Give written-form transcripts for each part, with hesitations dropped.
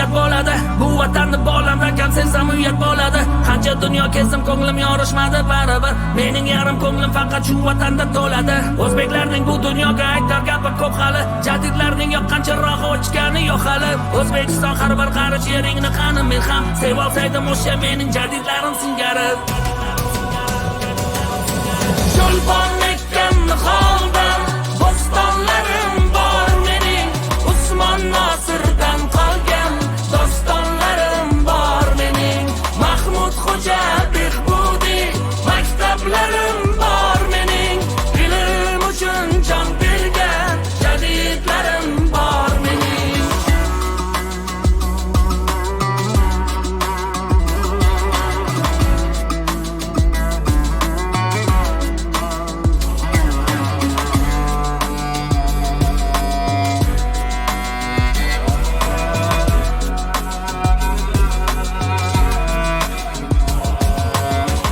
Uyat bo'ladi. Bu vatanni bolamdan kam sevsam, uyat bo'ladi. Qancha dunyo kezdim, ko'nglim yorishmadi baribir. Mening yarim ko'nglim faqat shu vatanda to'ladi. O'zbeklarning bu dunyoga aytar gapi ko'p hali. Jadidlarning yoqqan chirog'i o'chgani yo'q hali. O'zbekiston, har bir qarich yeringni qani men ham sevolsaydim o'sha mening jadidlarim singari. Cho'lpon ekkan niholdan bo'stonlarim bor mening. Usmon Nosirdan qolgan dostonlarim bor mening. Mahmud Xo'ja Behbudiy maktablarim bor mening. Ilm uchun jon bergan jadidlarim bor mening.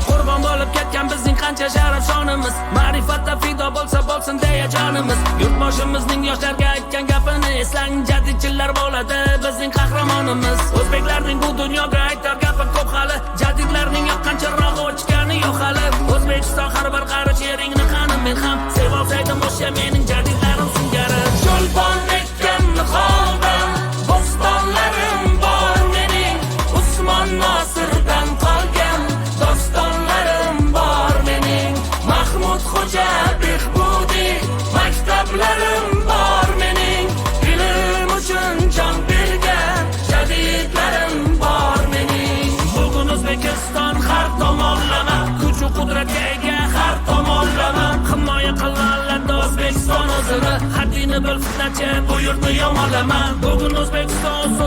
Qurbon bo'lib ketgan bizning qancha sharaf shonimiz. Ma'rifatda fido bo'lsa bo'lsin deya jonimiz. Yurtboshimizning yoshlarga aytgan gapini eslang. Jadidchillar bo'ladi bizning qahramonimiz. O'zbeklarning bu dunyoga aytar gapi ko'p hali. Jadidlarning yoqqan chirog'i o'chgani yo'q hali. O'zbekiston, har bir qarich yeringni qani men ham sevolsaydim o'sha mening jadidlarim singari. Cho'lpon ekkan niholdan bo'stonlarim bor mening. Usmon Nosirdan qolgan dostonlarim bor mening. Mahmud Xo'ja Behbudiy maktablarim bor mening. Ilm uchun jon bergan jadidlarim bor mening. Bugun O'zbekiston har tomonlama kuch qudratga ega, har tomonlama himoya qila oladi O'zbekiston o'zini. Haddini bil, fitnachi, bu yurtni yomonlama. Bugun O'zbekiston